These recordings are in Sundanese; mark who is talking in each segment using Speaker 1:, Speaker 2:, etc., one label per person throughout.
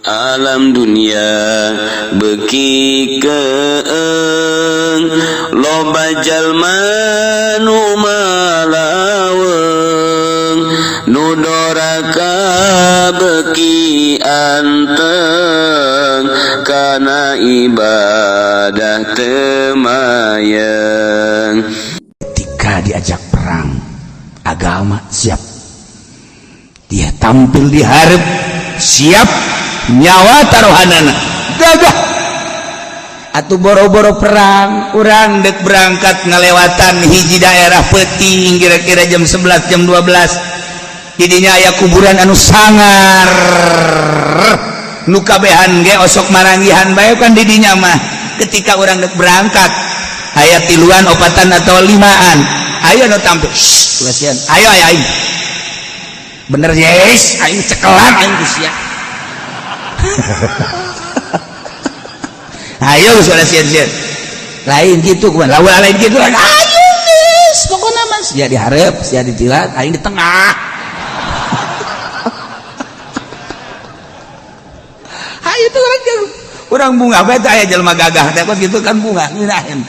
Speaker 1: Alam dunia beuki keeng loba jalma nu malaweung nu doraka beuki anteng kana ibadah teu mayeng.
Speaker 2: Ketika diajak perang agama siap, dia tampil di hareup siap, nyawa taruhanana gagah. Atuh boro-boro perang, urang dek berangkat ngalewatan hiji daerah peuting kira-kira jam 11 jam 12, didinya aya kuburan anu sangar nu kabehan ge osok maranggihan bae kan didinya mah. Ketika urang dek berangkat aya tiluan, opatan atau limaan, ayo nu tampil. Shh, ayo ayo aing bener, yes, aing cekelan aing ku sia. Ayo sudah sieun-sieun lain gitu kumaha lawan lain gitu, ayo geus pokona mah sia dihareup, sia dijilat, aing di tengah. Hayu tuh urang bunga bae teh aya jelema gagah teh kos kitu kan bunga ngeunaheun.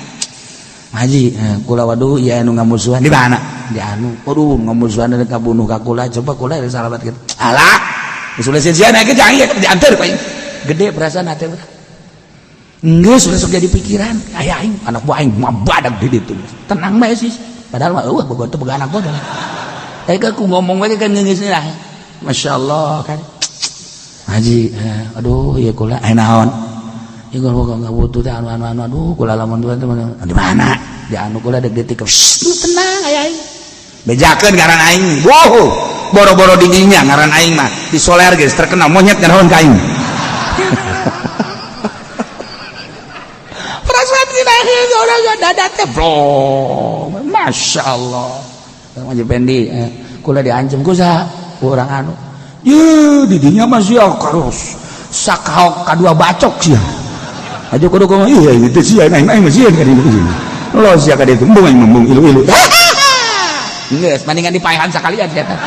Speaker 2: Haji kula waduh ieu anu ngamusuhan di mana di anu waduh ngamusuhan rek ngabunuh ka kula, coba kula rek salamat kitu. Alah geus ulah sieun-sieun aya ge diantar ku aing gede perasaan hati urang geus ulah sok jadi pikiran aya aing anak buah aing mah badag di ditu tenang bae sih, padahal mah eueuh boga teu boga anak buah tapi kan ku ngomong bae kan geus lah. Masya Allah kan haji aduh ieu kula aya naon ieu kula boga ngabutuh teh anu anu anu aduh kula lamun teh di mana di anu kula dek detik tenang aya aing bejakeun ngaran aing wow boro-boro didinya ngaran aing mah di soler geus terkenal monyet ngaraon ka aing. Perasaan dinahin orang dada teh bro, Masya Allah. Haji Pendi kula diancam ku saha urang anu ye didinya mah sia karus sakaok kadua bacok sia aja kudu kumaha iya itu sia aing aing mah sia ka ditu lo sia ka ditu embung aing embung ilu-ilu geus mendingan dipaehan sakalian sia teh.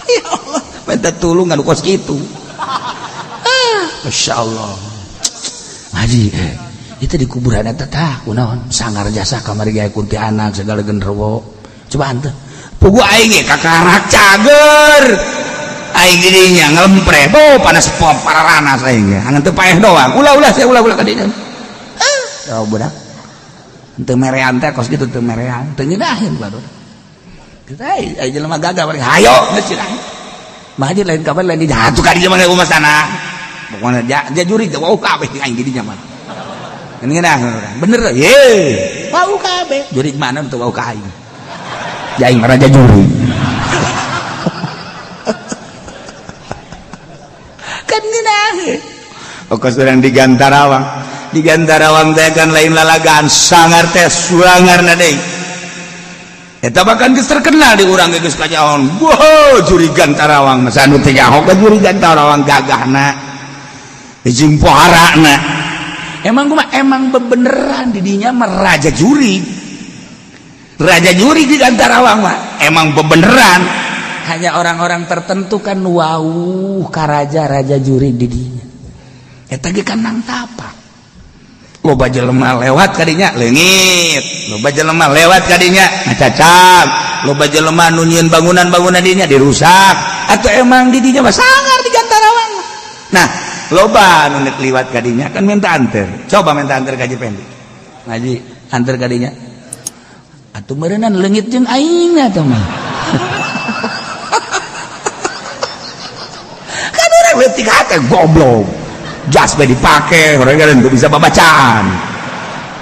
Speaker 2: Ya Allah, minta tulung anu kos kitu. Masya Allah. Haji, itu di kuburan eta tah kunaon sangar jasa kamari ge kuntianak segala genderuwo. Coba henteu. Puguh aing ge kakarak cager. Aing di dinya ngelempre, oh panas pom pararanas aing ge. Hangan teu paeh doang. Ulah-ulah sia ulah-ulah ka dinya. Ah, oh budak. Henteu merean teh kos kitu teu merean, teu ngeunaheun baru. Kita ai jelema gagah bari hayo geus cenah. Mah haji lain kabar lain dijatuh ka dinya mah umas tanah. Pokona ja juri teh wau kabeh aing di dinya mah. Ngeunah urang. Bener ye. Wau kabeh. Juri mana teu wau ka aing. Ja aing raja juri. Kan ngeunaheun. Okos urang di Gantarawang. Di Gantarawang teh kan lain lalagaan sangar teh suangarna deui. Eta bahkan geus terkenal di urang geus kajaon. Wow, juri Gantarawang masa anu teh nyaho ka juri Gantarawang gagahna. Jeung poharana. Emang kumaha emang bebeneran di dinya mah raja juri. Raja juri di Gantarawang mah emang bebeneran. Hanya orang-orang tertentu kan wau ka raja-raja juri di dinya. Eta ge kan nang tapa. Loba jelema lewat kadinya leungit, loba jelema lewat kadinya ngacacap, loba jelema nu nyieun bangunan-bangunan dinya dirusak, atau emang di dinya mah sangar di Gantarawang. Nah, loba nu nek liwat kadinya kan minta anter. Coba minta anter ka Haji Pendi. Ngaji anter kadinya. Atuh meureunnan leungit jeung aing atuh mah. Kan urang leutik hate goblok. Jas bae dipake, orang kan teu bisa babacaan.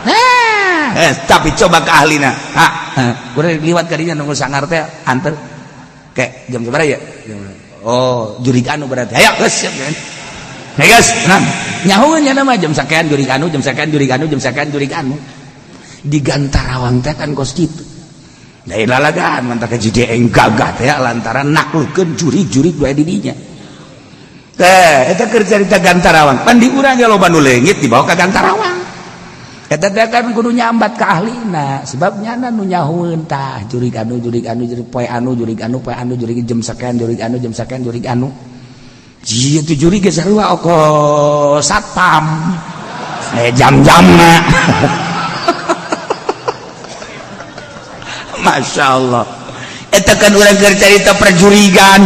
Speaker 2: Nah, tapi coba ke ahlina. Ha, urang liwat kadinya nunggu sangar teh anter. Kayak jam sabaraha ya? Oh, jurig anu berarti. Ayo geus siap kan. Hey guys, nah, nyahueun nya mah jam sakean jurig anu, jam sakean jurig anu, jam sakean jurig anu. Di Gantarawang teh kan kos kitu. Lain lalagaan mantap ka JDN gagah teh lantaran naklukeun jurig-jurig bae di dinya. Teh, eta keur carita Gantarawang. Pan di urang ge loba nu leungit dibawa ka Gantarawang. Eta teh kan kudu nyambat ka ahlina, sebab nyana nu nyahueun tah jurig anu jurig anu jurig poe anu jurig anu poe anu jurig jam sekian jurig anu jam sekian jurig anu. Jieu teh jurig ge sarua oko satpam. Jam-jamna. Masya Allah. Eta kan urang keur carita perjurigan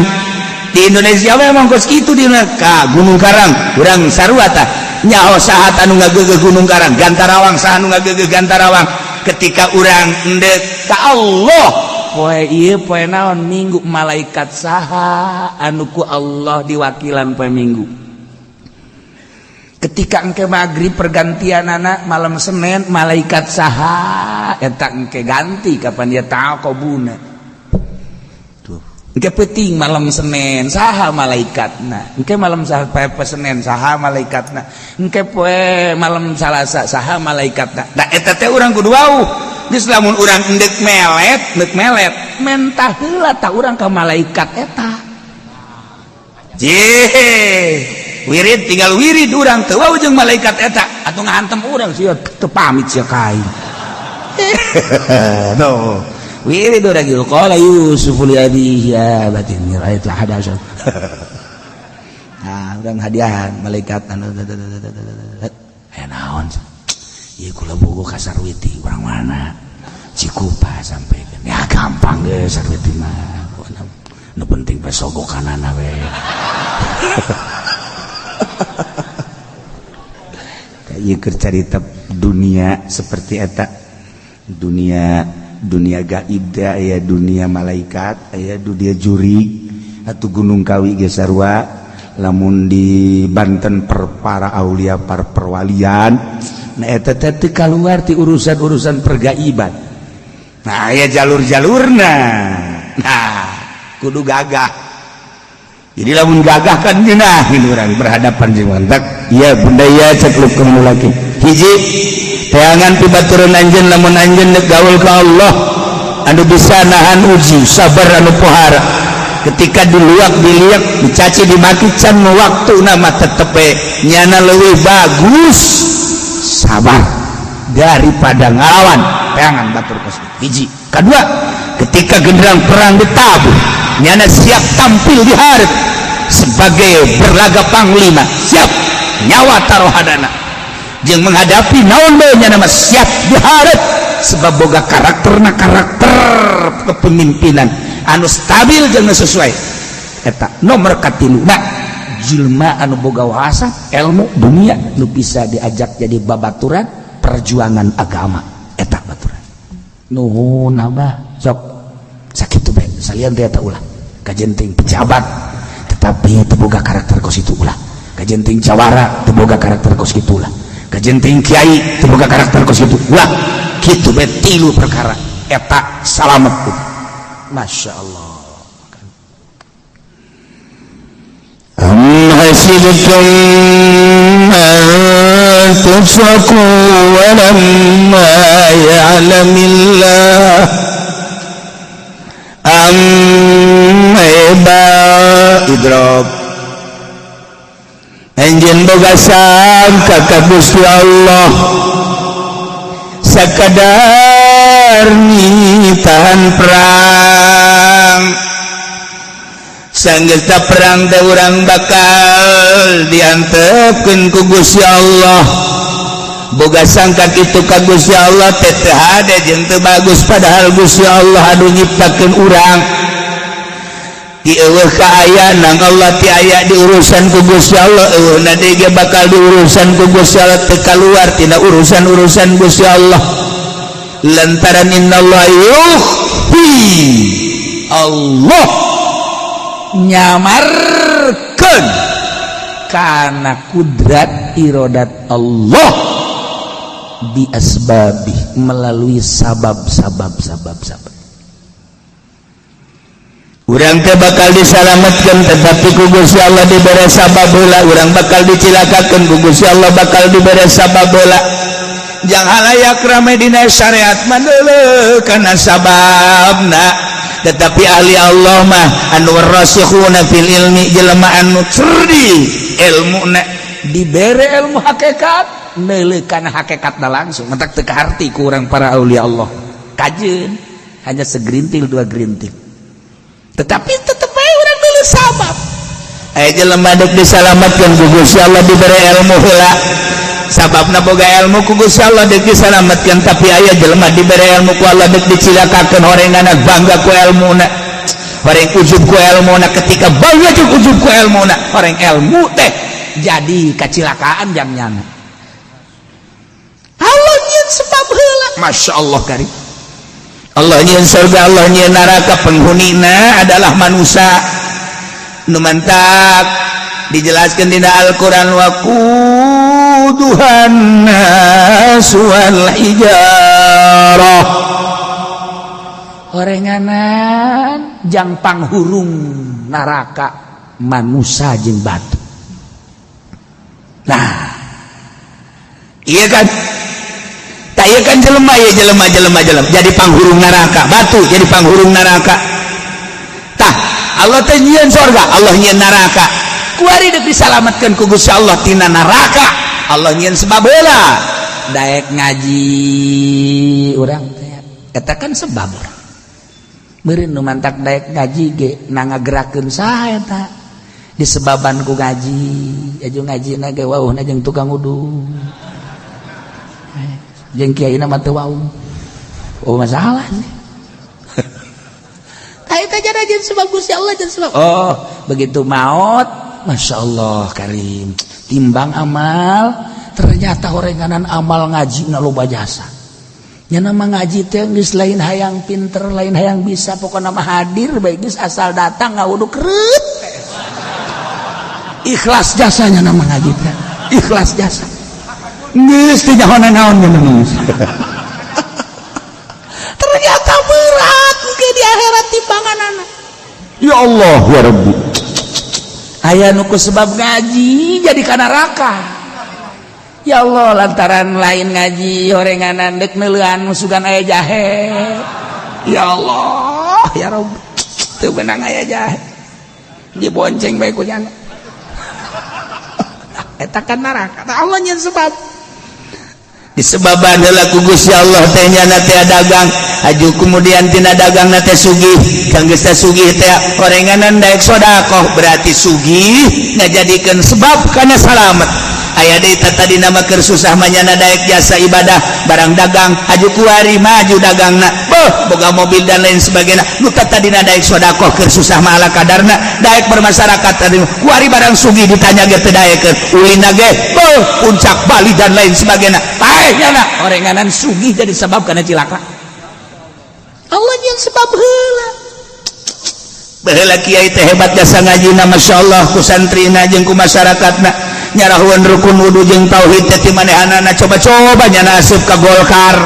Speaker 2: di Indonesia memang kos kitu di ka Gunung Karang urang sarua tah nyaho saha anu ngageugeuh Gunung Karang, Gantarawang saha anu ngageugeuh Gantarawang. Ketika urang endek ka Allah poe ieu poe naon minggu, malaikat saha anu ku Allah diwakilan poe minggu. Ketika engke maghrib pergantian anak malam Senin, malaikat saha eta engke ganti kapan dia taqobuna. Tuh engke penting malam Senin saha malaikatna, engke malam saha poe Senin saha malaikatna, engke poe malam Salasa saha malaikatna. Da eta teh urang kudu wau geus lamun urang endek melet, endek melet mentah heula tah urang ka malaikat eta. Jeh, wirid tinggal wirid urang teu wau jeung malaikat eta atuh ngahantem urang sia teu pamit sia ka aing. Tuh wirid urang gitu qala Yusuf li abihi ya abati inni ra'aitu ahada asyara. Nah, urang hadiahan malaikat anu aya naon ieu kula bogo ka Sarwiti urang mana Cikupa sampai ya gampang ge Sarwiti mah nu penting bae sogokanana we. Ieu keur carita dunia seperti eta, dunia dunia gaib teh aya dunia malaikat, aya dunia jurig atuh Gunung Kawi ge sarua lamun di Banten per para aulia par perwalian. Nah eta teh teu kaluar ti urusan-urusan pergaiban. Nah aya jalur-jalurna. Nah kudu gagah. Jadi lamun gagah kan ngeunah urang berhadapan jeung mantak. Iya bunda iya cek lukung laki. Hiji teangan pibaturan anjeun lamun anjeun deuk gaul ka Allah anu bisa nahan uji sabar anu pohara. Ketika diluak diliak dicaci dimaki can waktu nama tetep nyana leuwih bagus sabar daripada ngalawan teangan batur kos. Hiji. Kedua, ketika genderang perang ditabuh nyana siap tampil di hareup sebagai berlaga panglima, siap nyawa taruhanana jeung menghadapi naon bae nyana mah siap di hareup sebab boga karakterna karakter kepemimpinan anu stabil jeung sesuai. Eta nomor katiluna jelma anu boga wawasan ilmu dunia nu bisa diajak jadi babaturan perjuangan agama eta baturan. Nuhun abah sok sakitu bae salian teh eta ulah kajenting pejabat tetapi teu boga karakter kos itu ulah, kajenting jawara teu boga karakter kos kitu ulah, kajenting kiai teu boga karakter kos kitu ulah. Kitu bae tilu perkara eta salamet. Masya Allah.
Speaker 1: Am hasibtum an tusraku wa lamma ya'lamillah am
Speaker 2: idrok
Speaker 1: anjeun boga sangka ka Gusti Allah sakadar nitahan perang sanggesta perang teh urang bakal diantepkeun ku Gusti Allah. Boga sangka kitu ka Gusti Allah teh teu hade jeung teu bagus, padahal Gusti Allah anu nyiptakeun urang. Ti eueuh kaayaan nang Allah ti aya diurusan ku Gusti Allah, eueuhna deui ge bakal diurusan ku Gusti Allah, teu kaluar tina urusan-urusan Gusti Allah. Lantaran innallaha yukhfi, Allah
Speaker 2: nyamarkeun kana kudrat irodat Allah bi asbabi melalui sabab-sabab sabab-sabab.
Speaker 1: Urang teh bakal disalametkeun tetapi ku Gusti Allah dibere sabab heula, urang bakal dicilakakeun ku Gusti Allah bakal dibere sabab heula.
Speaker 2: Jang halayak rame dina syariat mah deuleu kana sababna,
Speaker 1: tetapi ahli Allah mah anu rasikhuna fil ilmi, jelema anu cerdik ilmuna
Speaker 2: dibere ilmu hakikat Neuleuh kana hakikatna langsung, mentak teu kaharti ku urang para aulia Allah. Kajeun hanya segerintil dua gerintil. Tetapi tetep bae urang neuleuh sabab.
Speaker 1: Aya jelema dek disalamatkeun ku Gusti Allah, dibere ilmu heula. Sababna boga ilmu, ku Gusti Allah dek disalamatkeun. Tapi aya jelema dibere ilmu ku Allah, dek dicilakakeun. Horenganna bangga ku ilmuna, horeng ujub ku ilmuna. Ketika bangga jeung ujub ku ilmuna, horeng ilmu teh
Speaker 2: jadi kacilakaan jang nyana. Allah nyieun sebab heula.
Speaker 1: Masya Allah karim. Allah nyieun surga, Allah nyieun neraka, penghunina adalah manusia. Nu mantak dijelaskan dina Al-Quran, waquduhan nas wal hijarah.
Speaker 2: Horenganan jang panghurung neraka manusia jeung batu.
Speaker 1: Nah, iya kan? Tak, iya kan? Jelema ya, jelema, jelema, jelema jadi panghurung neraka, batu jadi panghurung neraka. Tah, Allah teh nyieun sorga, Allah nyieun neraka. Kuari dek disalamatkan ku Gusti Allah tina neraka, Allah nyieun sebab heula.
Speaker 2: Daek ngaji urang teh, eta kan sebab urang meureun. Nu mantak daek ngaji ge na ngagerakeun saha eta? Disebaban ku ngaji. Aju ngaji na ge wauhna jeung tukang udud jeung kiai mah teu wau. Oh, masalah sih. Tah, eta jadi jeung sebab Gusti Allah, jeung sebab. Oh, begitu maut, Masya Allah karim, timbang amal, ternyata horenganan amal ngaji na loba jasa. Nya nama ngaji teh geus lain hayang pinter, lain hayang bisa, pokokna mah hadir bae geus, asal datang ngawuduk kreut. Ikhlas jasanya nama ngaji teh. Ikhlas jasa.
Speaker 1: Geus teu nyaho naon nya.
Speaker 2: Ternyata berat ke di akhirat timbanganana.
Speaker 1: Ya Allah ya Rabbi.
Speaker 2: Aya nu ku sebab ngaji jadi ka neraka. Ya Allah, lantaran lain ngaji, horenganan dek neuleuan sugan aya jahe. Ya Allah ya Rabbi, teu beunang aya jahe, dibonceng bae ku nyana. Eta kan neraka. Tah, Allah nyieun sebab.
Speaker 1: Disebaban heula ku Gusti Allah teh, nyana teh dagang, aju kemudian tina dagang na teh sugih. Kang geus teh sugih teh, horenganan daek sedekah, berarti sugih ngajadikeun sebab kana salamet. Aya deui tadi nama keur susah mah, nyana daek jasa ibadah, barang dagang, aju kuari maju dagangna, boh boga mobil dan lain sebagainya. Nu tadina daek sedekah keur susah mah ala kadarna, daek bermasyarakat tadi, kuari barang sugih ditanya ge teu daekeun, ulina ge boh puncak Bali dan lain sebagainya. Paeh nyana
Speaker 2: horenganan sugih jadi sebab kana cilaka. Allah nyieun sebab heula.
Speaker 1: Baheula kiai teh hebat jasa ngajina, Masya Allah, ku santrina jeung ku masyarakatna. Nyarahuan rukun wudu jeung tauhid teh ti manehanana. Coba-coba nyana asup ka Golkar,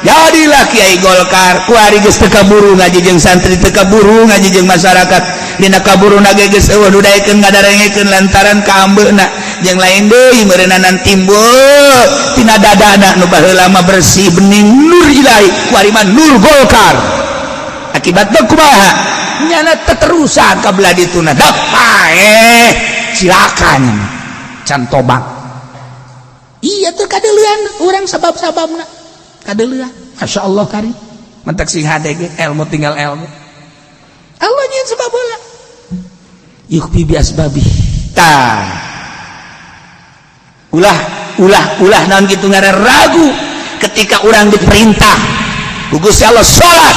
Speaker 1: jadilah kiai Golkar. Kuari geus teu kaburu ngaji jeung santri, teu kaburu ngaji jeung masyarakat. Dina kaburu ge geus euweuh nu daekeun ngadarengekeun lantaran kaambeuna. Jeung lain deui, meureunana timbul tina dadana nu baheula mah bersih bening nur ilahi, kuari mah nur Golkar. Akibatna kumaha? Nyana teterusan ka belah dituna, dak paeh, silakan
Speaker 2: Can tobat. Iya tuh, kadeulean urang sabab-sababna, kadeulean. Masya Allah karim. Mentak sing hade ge ilmu tinggal ilmu. Allah nyieun sebab heula, yukhfi bi asbabi.
Speaker 1: Tah, ulah ulah ulah naon kitu ngaran ragu ketika orang diperintah ku Gusti Allah salat,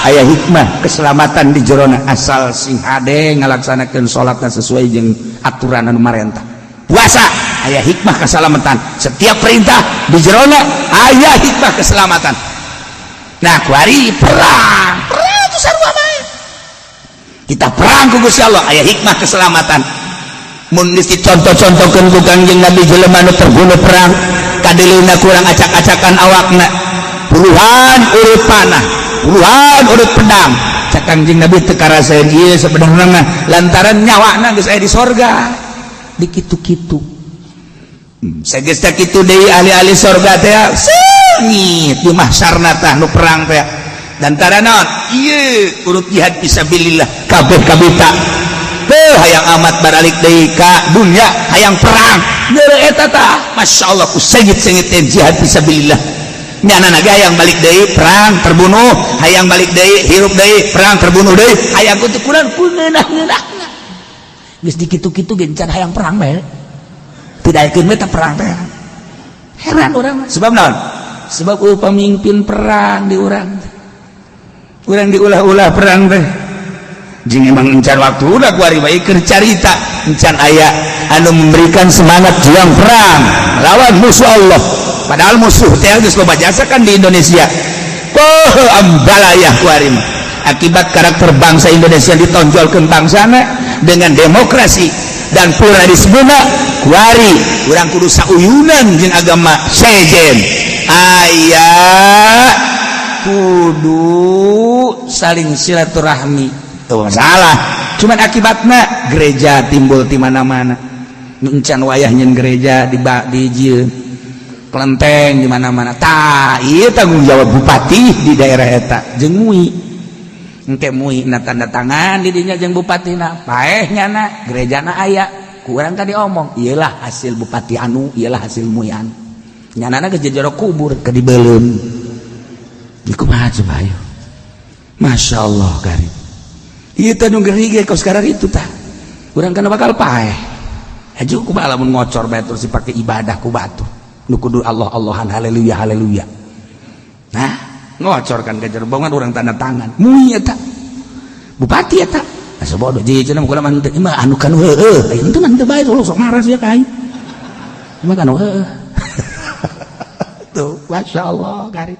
Speaker 1: aya hikmah keselamatan di jerona, asal sing hade ngalaksanakeun salatna sesuai jeung aturan anu marentah. Puasa aya hikmah keselamatan. Setiap perintah di jerona aya hikmah keselamatan. Nah, kuari perang, perang itu sarua bae. Kita perang ku Gusti Allah, aya hikmah keselamatan. Mun geus dicontoh-contohkeun ku Kangjeng Nabi, jelema nu terbunuh perang, kadeuleuhna kurang acak-acakan awakna, puluhan urut panah, puluhan urut pedang. Cak Kangjeng Nabi, teu karasaeun ieu sebenarnya mah, lantaran nyawana geus aya di sorga. Dikitu-kitu sageus teh kitu deui, ahli-ahli sorga teh seungit di mahsyarna. Tah, nu perang teh lantaran naon ieu? Urut jihad fisabilillah kabeh kabita. Hayang amat baralik deui ka dunya, hayang perang. Deuleu eta tah, Masya Allah, ku sengit-sengit jihad fisabilillah. Nyana naga hayang balik deui perang terbunuh, hayang balik deui hirup deui perang terbunuh deui, hayang kutu kurang ku ngeunah-ngeunahna. Geus dikitu-kitu ge can hayang perang bae. Tidak yakin we perang teh. Heran urang, sebab naon? Sebab pemimpin perang di urang. Urang diulah-ulah perang teh. Jeung emang encan waktu udah kuari bae keur carita, encan aya anu memberikan semangat juang perang lawan musuh Allah. Padahal musuh teh geus loba jasa kan di Indonesia. Oh, ambalayah kuari mah. Akibat karakter bangsa Indonesia ditonjolkeun bangsana dengan demokrasi dan pluralisme, kuari urang kudu sauyunan jeung agama sejen, aya kudu saling silaturahmi. Itu masalah, cuman akibatnya gereja timbul di mana-mana. Encan wayah nyen gereja di jieun kelenteng di mana-mana. Tah, ieu tanggung jawab bupati di daerah eta jeung MUI. Engke MUI na tanda tangan di dinya jeung bupatina, paeh nyana gerejana aya. Ku urang tadi omong, iyalah hasil bupati anu, iyalah hasil MUI anu. Nyanana geus jero kubur ke dibeuleum. Kumaha coba ayo? Masya Allah karib. Ieu teh nu ngeri ge kos sekarang itu tah. Urang kana bakal paeh. Haju kumaha lamun ngocor bae terus dipake ibadah ku batu. Nu kudu Allah Allahan, haleluya haleluya. Nah, ngocor kan ke jero urang tanda tangan. MUI eta. Bupati eta. Asa bodoh jadi cenah kula mah teu mah anu kan heueuh. Aya teu mah teu bae sok marah sia ka aing. Mah kan heueuh. Tuh, Masya Allah karib.